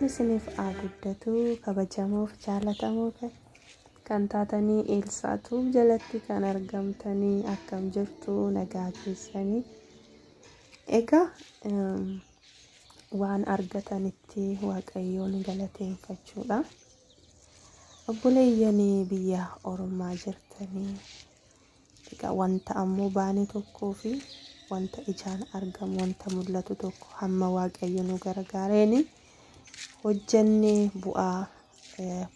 Isiniif haa guddatu kabajamoof jaalatamoo kan taatanii Eelsaatuuf jalatti kan argamtanii akkam jirtu nagaa keessanii. Egaa waan argatanitti Waaqayyoon galateeffachuudha. Obboleeyyan biyya ormaa jirtanii egaa wanta ammoo baane tokkoo fi wanta ijaan argamu wanta mul'atu tokko hamma Waaqayyo nu gargaareeni hojjennee bu'aa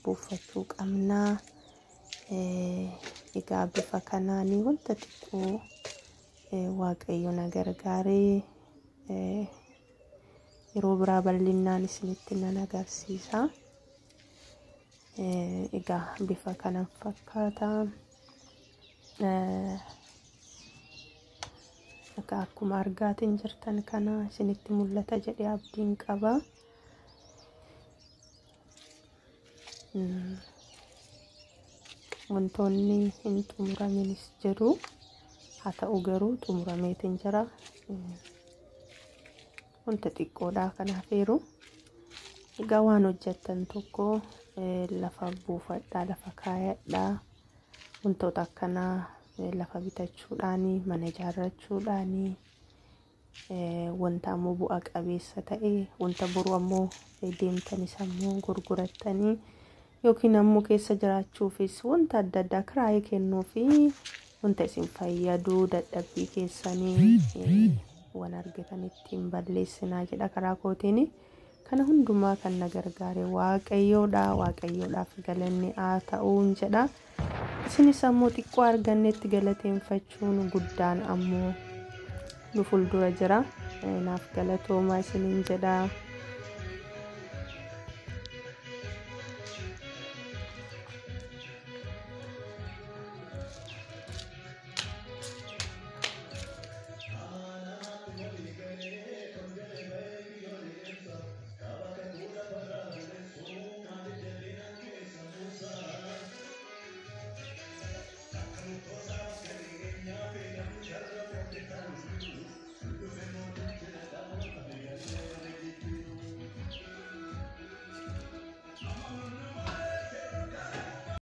buufachuu qabnaa. Egaa bifa kanaanii wanta xiqqoo Waaqayyo na gargaaree yeroo biraa bal'inaan isinitti nan agarsiisa. Egaa bifa kanan fakkaata. Egaa akkuma argaatiin jirtan kana isinitti mul'ata jedhee abdiin qaba. Wantoonni hin xumuraminis jiru. Haa ta'u garuu xumurameetiin jira. Wanta xiqqoodha kanaaf eeru. Egaa waan hojjettan tokko lafa buufadhaa, lafa kaayadhaa. Wantoota akkanaa lafa bitachuudhaani, mana ijaarrachuudhaani, wanta ammoo bu'a qabeessa ta'e, wanta boru ammoo deemtanis ammoo gurgurattanii yookiin ammoo keessa jiraachuufis wanta adda addaa kiraayii kennuu fi wanta isin fayyadu dadhabbii keessanii waan argatan ittiin balleessinaa jedha karaa kootiin. Kana hundumaa kan na gargaare Waaqayyoodha. Waaqayyoodhaaf galanni haa ta'uun jedha. Isinis ammoo xiqqoo argannetti galateeffachuun guddaan ammoo nu fuuldura jira. Naaf galatoomaa isiniin jedha.